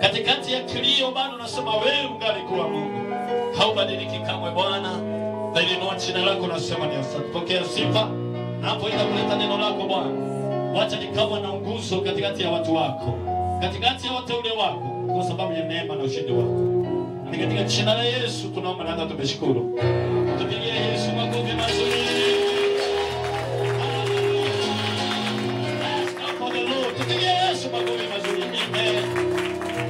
Katikati ya kilio bado nasema wewe ungali kuwa Mungu. Haubadiliki kamwe Bwana. Na ilinua jina lako nasema ni asante. Pokea sifa. Na hapo kuleta neno lako Bwana. Wacha likawa na nguzo katikati ya watu wako. Katikati ya wateule wako, kwa sababu ya neema na ushindi wako. Ni katika jina la Yesu tunaomba na tumeshukuru. Tupigie Yesu makofi mazuri. Let's clap for the Lord. Tupigie Yesu makofi mazuri. Amen.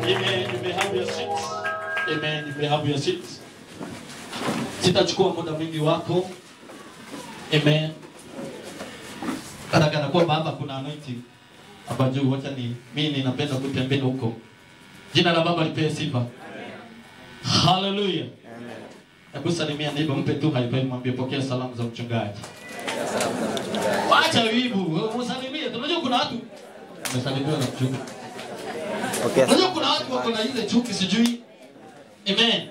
Amen. You may have your seats. Amen. You may have your seats. Sitachukua muda mwingi wako. Amen. Kana kwamba hapa kuna anointing hapa juu, wacha ni mimi ninapenda kutembea huko. Jina la Baba lipewe sifa. Amen. Hallelujah. Amen. Hebu salimia neighbor, mpe tu high five, mwambie pokea salamu za mchungaji. Wacha wivu, msalimie. Tunajua kuna watu wamesalimiwa na mchungaji. Okay. Unajua kuna watu wako na ile chuki sijui. Amen.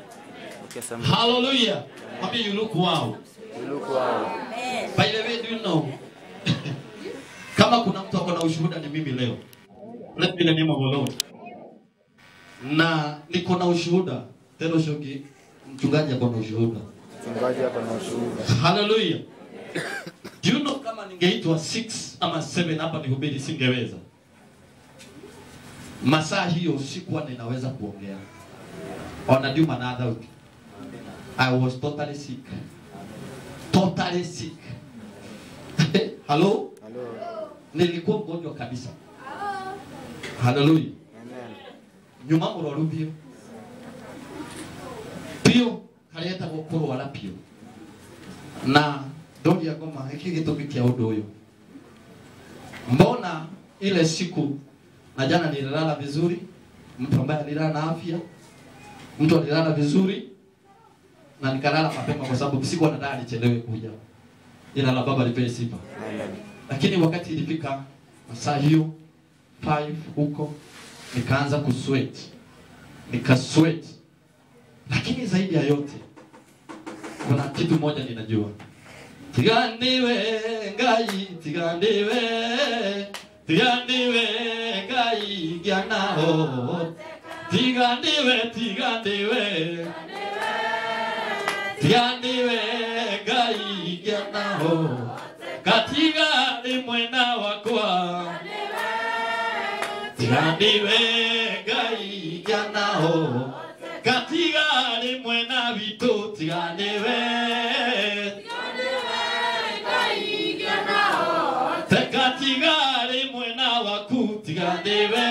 Okay, hallelujah. Mwambie you look wow. You look wow. By the way, do you know? Kama kuna mtu ako na ushuhuda ni mimi leo. Let me the name of the Lord. Na niko na ushuhuda. Tena shoki mchungaji ako na ushuhuda. Mchungaji ako na ushuhuda. Hallelujah. Do you know kama ningeitwa 6 ama 7 hapa nihubiri singeweza. Masaa hiyo sikuwa ninaweza kuongea. Wanajua another week. I was totally sick. Totally sick. Hello? Hello. Nilikuwa mgonjwa kabisa. Hallelujah. Amen. Nyuma murwaru bio. Bio kaleta gukurwara bio. Na ndoria ngoma hiki gitumi kia undu uyu. Mbona ile siku na jana nililala vizuri, mtu ambaye alilala na afya, mtu alilala vizuri na nikalala mapema kwa sababu sikuwa nataka nichelewe kuja. Jina la Baba lipewe sifa. Amen. Lakini wakati ilifika masaa hiyo 5 huko, nikaanza kusweat. Nikasweat. Lakini zaidi ya yote kuna kitu moja ninajua. Tiganiwe ngai, tiganiwe, tiganiwe ngai gyanao. Tiganiwe, tiganiwe, tiganiwe ngai gyanao. Katiga ni mwena wakwa. Tiganiwe ngai gyanao. Katiga ni mwena vitu, tiganiwe. Katiga ni mwena waku, tiganiwe.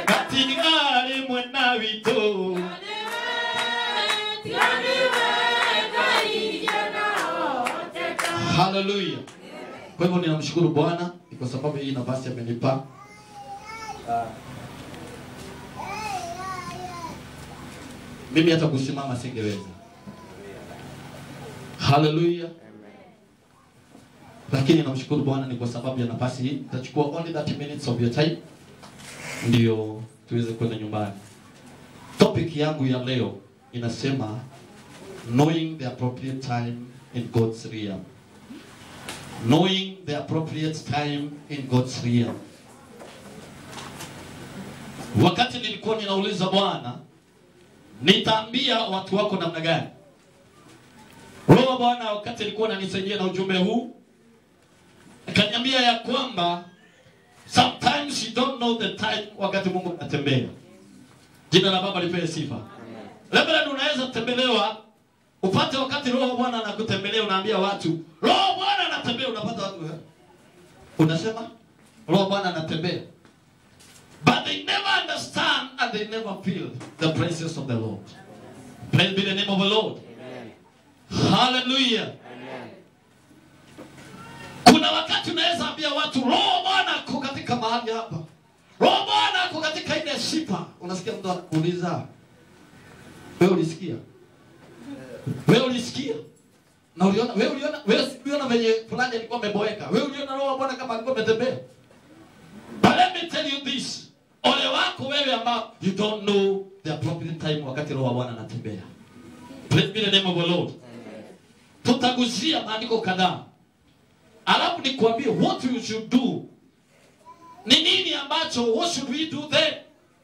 Katiga ni mwena vitu. Hallelujah. Kwa hivyo ninamshukuru Bwana kwa sababu hii nafasi amenipa. Mimi hata kusimama singeweza. Hallelujah. Lakini namshukuru Bwana ni kwa sababu ya nafasi hii. Nitachukua only 30 minutes of your time ndio tuweze kwenda nyumbani. Topic yangu ya leo inasema knowing the appropriate time in God's realm. Knowing the appropriate time in God's realm. Wakati nilikuwa ninauliza Bwana, nitaambia watu wako namna gani? Roho Bwana wakati alikuwa ananisaidia na ujumbe huu, akaniambia ya kwamba sometimes you don't know the time wakati Mungu anatembea. Jina la Baba lipewe sifa. Labda unaweza kutembelewa, upate wakati Roho Bwana anakutembelea, unaambia watu, Roho Bwana anatembea, unapata watu. Unasema Roho Bwana anatembea. But they never understand and they never feel the presence of the Lord. Praise be the name of the Lord. Amen. Hallelujah. Amen. Kuna wakati unaweza ambia watu Roho Bwana ako katika mahali hapa. Roho Bwana ako katika ile sifa. Unasikia mtu anakuuliza, wewe ulisikia? Wewe ulisikia? Na uliona, wewe uliona, wewe uliona venye fulani alikuwa ameboeka. Wewe uliona Roho Bwana kama alikuwa ametembea? But let me tell you this. Ole wako wewe ambao you don't know the appropriate time wakati Roho wa Bwana anatembea. Praise be the name of the Lord. Tutagusia maandiko kadhaa. Alafu nikwambie what you should do. Ni nini ambacho what should we do then?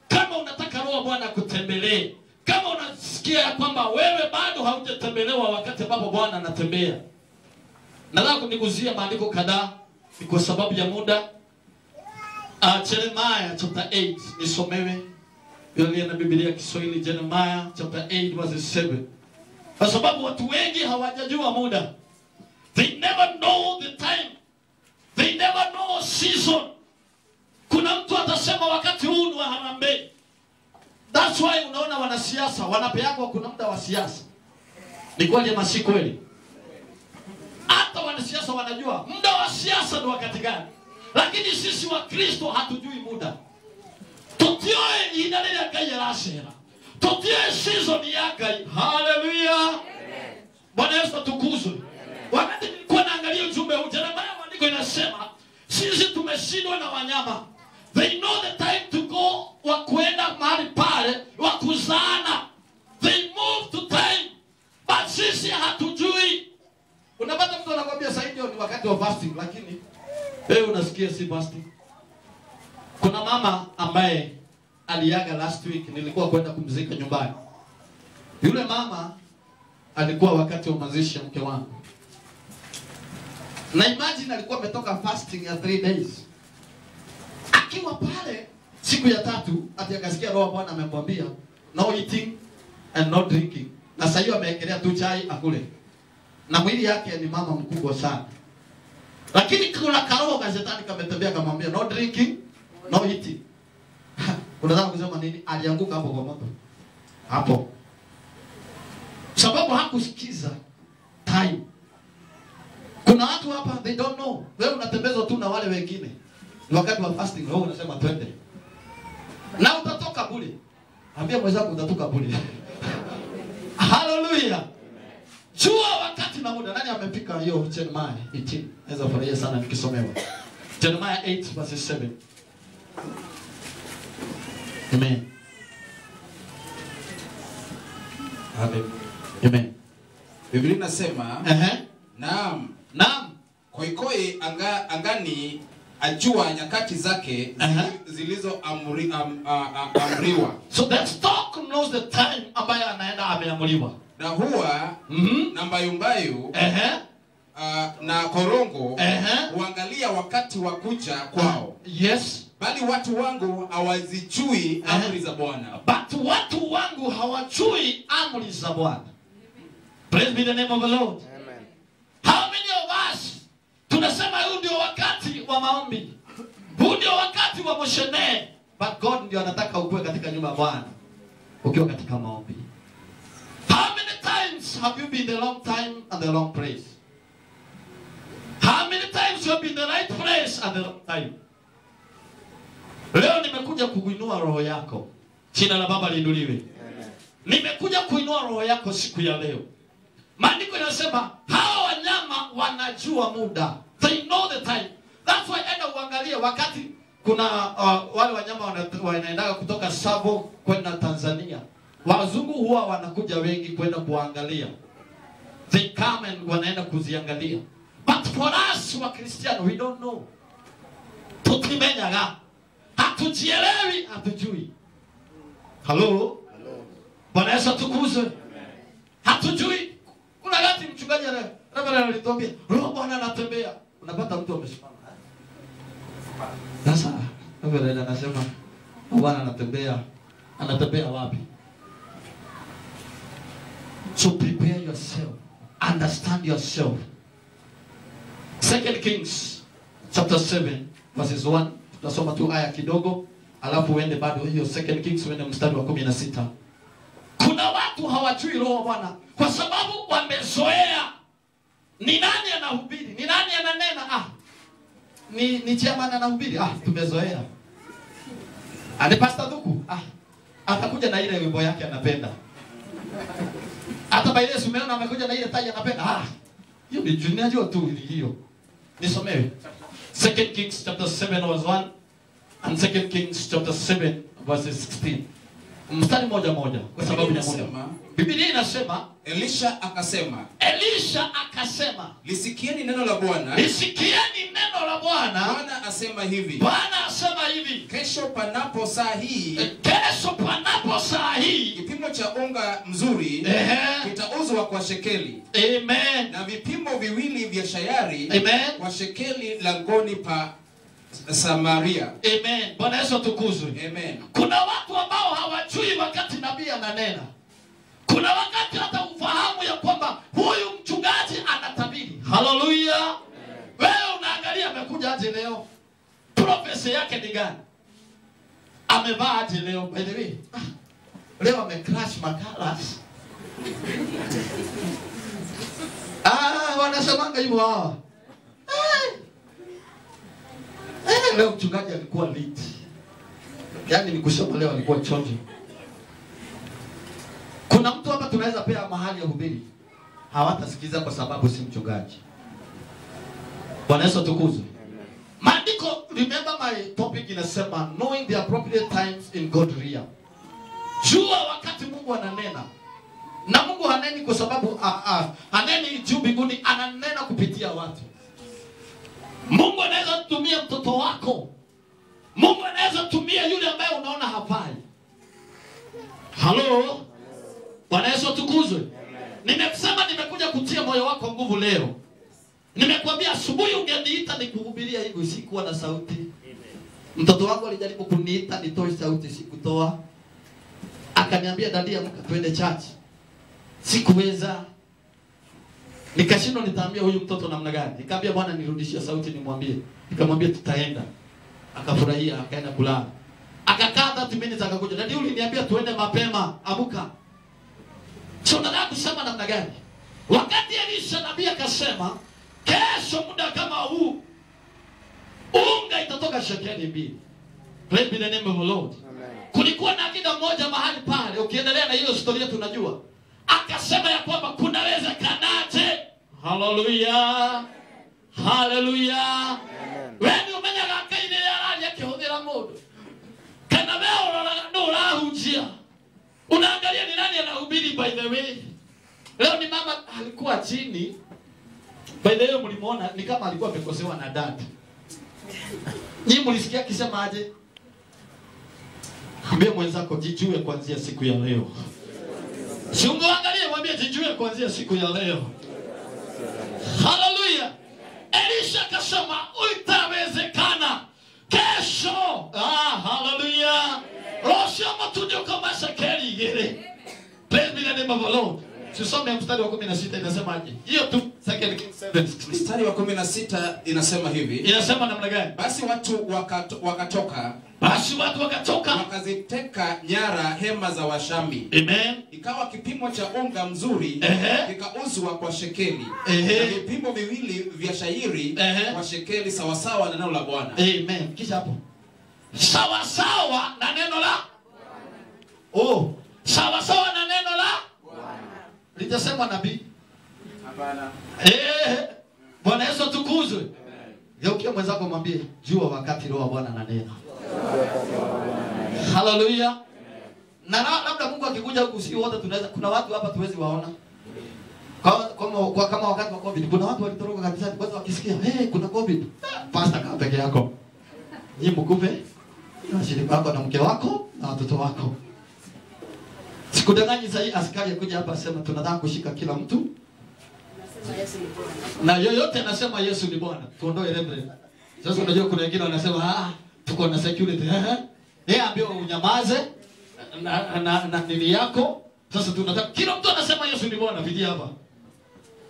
Kama unataka Roho wa Bwana akutembelee, kama unasikia kwamba wewe bado haujatembelewa wakati ambapo Bwana anatembea. Nataka kunigusia maandiko kadhaa ni kwa sababu ya muda. Jeremiah chapter 8 nisomewe. Biblia na Biblia Kiswahili, Jeremiah chapter 8 verse 7. Kwa sababu watu wengi hawajajua muda. They never know the time. They never know season. Kuna mtu atasema wakati huu ni wa harambee. That's why unaona wanasiasa wanapeangwa kuna muda wa siasa. Ni kweli ama si kweli? Hata wanasiasa wanajua muda wa siasa ni wakati gani. Lakini sisi wa Kristo hatujui muda. Tutioe inalele Ngai yarasera. Tutioe season ya Ngai. Hallelujah. Bwana Yesu atukuzwe. Wakati nilikuwa naangalia ujumbe huu, Jeremiah maandiko inasema sisi tumeshindwa na wanyama. They know the time to go, wa kwenda mahali pale, wa kuzana. They move to time. But sisi hatujui. Unapata mtu anakuambia sasa ndio ni wakati wa fasting, lakini wewe unasikia si fasting. Kuna mama ambaye aliaga last week, nilikuwa kwenda kumzika nyumbani. Yule mama alikuwa wakati wa mazishi ya mke wangu. Na imagine alikuwa ametoka fasting ya 3 days. Akiwa pale siku ya tatu ati akasikia Roho Bwana amemwambia no eating and no drinking. Na sasa hiyo ameekelea tu chai akule. Na mwili yake ni mama mkubwa sana. Lakini kuna karoho ka shetani kametembea kamwambia no drinking, no eating. Unataka kusema nini? Alianguka hapo kwa moto. Hapo. Sababu hakusikiza time. Kuna watu hapa they don't know. Wewe unatembezwa tu na wale wengine. Ni wakati wa fasting wewe unasema twende. Na utatoka bure. Ambia mwenzako utatoka bure. Hallelujah. Jua wakati na muda. Nani amefika hiyo Jeremiah 18? Naweza furahia sana nikisomewa. Jeremiah 8 verse 7. Amen. Amen. Amen. Biblia inasema, naam. Naam. Koikoi angani ajua nyakati zake zilizo amriwa. So that stork knows the time ambayo anaenda ameamriwa. Na huwa na mbayumbayu na korongo huangalia wakati wa kuja kwao. Yes. Bali watu wangu hawazijui amri za Bwana. But watu wangu hawajui amri za Bwana. Praise be the name of the Lord. Amen. How many of us tunasema huu ndio wakati wa maombi, huu ndio wakati wa moshene, but God ndio anataka ukue katika nyumba ya Bwana ukiwa katika maombi. How many times have you been the long time and the wrong place? How many times you have been the right place and the wrong time? Leo nimekuja kuinua roho yako. Jina la Baba liinuliwe. Nimekuja kuinua roho yako siku ya leo. Maandiko yanasema hawa wanyama wanajua muda. They know the time. That's why enda uangalie wakati kuna wale wanyama wanaendaga kutoka Savo kwenda Tanzania. Wazungu huwa wanakuja wengi kwenda kuangalia. They come and wanaenda kuziangalia. But for us wa Kristiano, we don't know. Tutimenyaga. Hatujielewi, hatujui. Hello? Bwana Yesu atukuzwe. Hatujui. Kuna wakati mchungaji Reverend alituambia, Roho Bwana anatembea. Unapata mtu amesimama. Sasa Reverend anasema, Bwana anatembea. Anatembea wapi? So prepare yourself. Understand yourself. 2 Kings chapter 7 verses 1. Tutasoma tu aya kidogo, alafu uende bado hiyo 2 Kings uende mstari wa 16. Kuna watu hawajui Roho Bwana kwa sababu wamezoea. Ni nani anahubiri? Ni nani ananena? Ni chairman anahubiri. Tumezoea. Ani Pastor Duku. Atakuja na ile wimbo yake anapenda. Hata by the way umeona amekuja na ile tai anapenda. Hiyo ni junior tu hiyo. Nisomewe. 2 Kings chapter 7 verse 1 and 2 Kings chapter 7 verse 16. Mstari moja moja kwa sababu ya muda. Biblia inasema Elisha akasema, lisikieni neno la Bwana. Lisikieni neno la Bwana. Bwana asema hivi. Bwana asema hivi. Kesho panapo saa hii, kesho panapo saa hii, kipimo cha unga mzuri kitauzwa kwa shekeli. Amen. Na vipimo viwili vya shayari, amen, kwa shekeli langoni pa Samaria. Amen. Bwana Yesu atukuzwe. Amen. Kuna watu ambao hawajui wakati nabii ananena. Kuna wakati hata ufahamu ya kwamba huyu mchungaji anatabiri. Hallelujah. Wewe unaangalia amekuja aje leo? Prophecy yake ni gani? Amevaa aje leo? By the way, leo amecrash makalas. Wanasemanga hivyo hawa. Leo mchungaji alikuwa lit. Yaani ni kusema leo alikuwa chonjo. Kuna mtu hapa tunaweza pea mahali ya hubiri, hawatasikiza kwa sababu si mchungaji. Bwana Yesu atukuzwe. Maandiko, remember my topic inasema knowing the appropriate times in God realm. Jua wakati Mungu ananena. Na Mungu haneni kwa sababu haneni juu mbinguni, ananena kupitia watu. Mungu anaweza kutumia mtoto wako. Mungu anaweza kutumia yule ambaye unaona hafai. Hello? Bwana Yesu atukuzwe. Nimesema nimekuja kutia moyo wako nguvu leo. Nimekuambia asubuhi ungeniita nikuhubiria hivi, sikuwa na sauti. Mtoto wangu alijaribu kuniita nitoe sauti, sikutoa. Akaniambia dadi amka twende church. Sikuweza. Nikashindwa nitaambia huyu mtoto namna gani. Nikamwambia Bwana nirudishie sauti nimwambie. Nikamwambia tutaenda. Akafurahia, akaenda kulala. Akakaa 30 minutes akakuja. Dadi uliniambia tuende mapema, amka. So nataka kusema namna gani? Wakati Elisha nabii akasema kesho muda kama huu unga itatoka shekeli 2. Praise be the name of the Lord. Amen. Kulikuwa na akida mmoja mahali pale, ukiendelea na hiyo historia tunajua. Akasema ya kwamba kunawezekanaje? Haleluya. Haleluya. Wewe umenyaga Ngai rĩrĩa araria akĩhũthĩra mũndũ. Kana wewe ũroraga nũ ũrahunjia. Unaangalia ni nani anahubiri by the way. Leo ni mama alikuwa chini. By the way mlimuona ni kama alikuwa amekosewa na dad. Nyinyi mlisikia akisema aje? Ambia mwenzako jijue kuanzia siku ya leo. Si ungeangalia mwambie jijue kuanzia siku ya leo. Haleluya. Elisha akasema itawezekana kesho. Haleluya. Rosho mtudio kama shekeli igere. Praise be the name of the Lord. Tusome mstari wa 16 inasemaje? Hiyo tu 2 Kings 7. Mstari wa 16 inasema hivi. Inasema namna gani? Basi watu wakatoka. Basi watu wakatoka wakaziteka nyara hema za Washami. Amen. Ikawa kipimo cha unga mzuri kikauzwa kwa shekeli. Na vipimo viwili vya shairi kwa shekeli sawasawa na neno la Bwana. Amen. Kisha hapo. Sawasawa na neno la Oh, sawasawa na neno la Bwana. Litasema nabii? Hapana. Bwana Yesu atukuzwe. Geukia mwenzako mwambie jua wakati roho wa Bwana ananena. Haleluya. Na labda Mungu akikuja huku si wote tunaweza, kuna watu hapa tuwezi waona. Kwa kama wakati wa COVID kuna watu walitoroka kanisani kwanza wakisikia kuna COVID. Pastor kaa peke yako. Nyinyi mkupe na washirika wako na mke wako na watoto wako. Sikudanganyi sasa askari akuja hapa asema tunataka kushika kila mtu. Na yoyote anasema Yesu ni Bwana. Tuondoe reverend. Sasa unajua kuna wengine wanasema tuko na security. Yeye ambiwa unyamaze na nini yako. Sasa tunataka kila mtu anasema Yesu ni Bwana vijia hapa.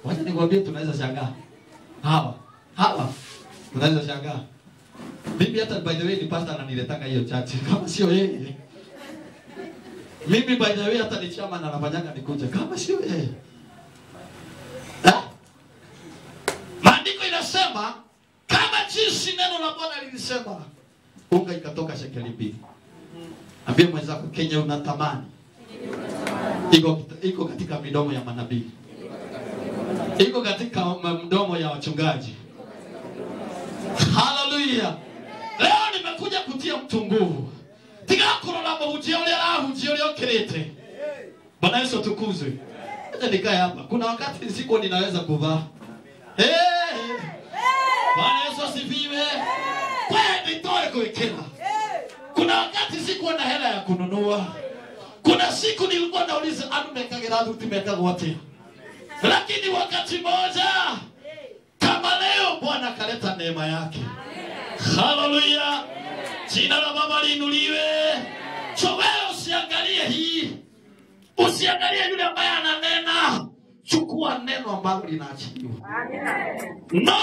Wacha nikwambie tunaweza shangaa. Hawa tunaweza shangaa. Mimi hata by the way ni pastor ananiletanga hiyo church kama sio yeye. Mimi by the way hata ni chama na anafanyanga nikuja kama sio yeye. Maandiko inasema kama jinsi neno la Bwana lilisema unga ikatoka shekeli 2. Ambia mwenzako Kenya unatamani. Iko katika midomo ya manabii. Iko katika mdomo ya wachungaji. Haleluya. Leo nimekuja kutia mtu nguvu. Tiga kurola mahujio ile ahujio ile kirete. Bwana Yesu atukuzwe. Acha nikae hapa. Kuna wakati siku ninaweza kuvaa. Bwana Yesu asifiwe. Kweli nitoe kuwekela. Kuna wakati sikuwa na hela ya kununua. Kuna siku nilikuwa nauliza anumekagera utimeka wote. Lakini wakati moja kama leo Bwana kaleta neema yake. Haleluya. Jina la Baba liinuliwe. So wewe usiangalie hii. Usiangalie yule ambaye ananena. Chukua neno ambalo linaachiliwa. Amen. No.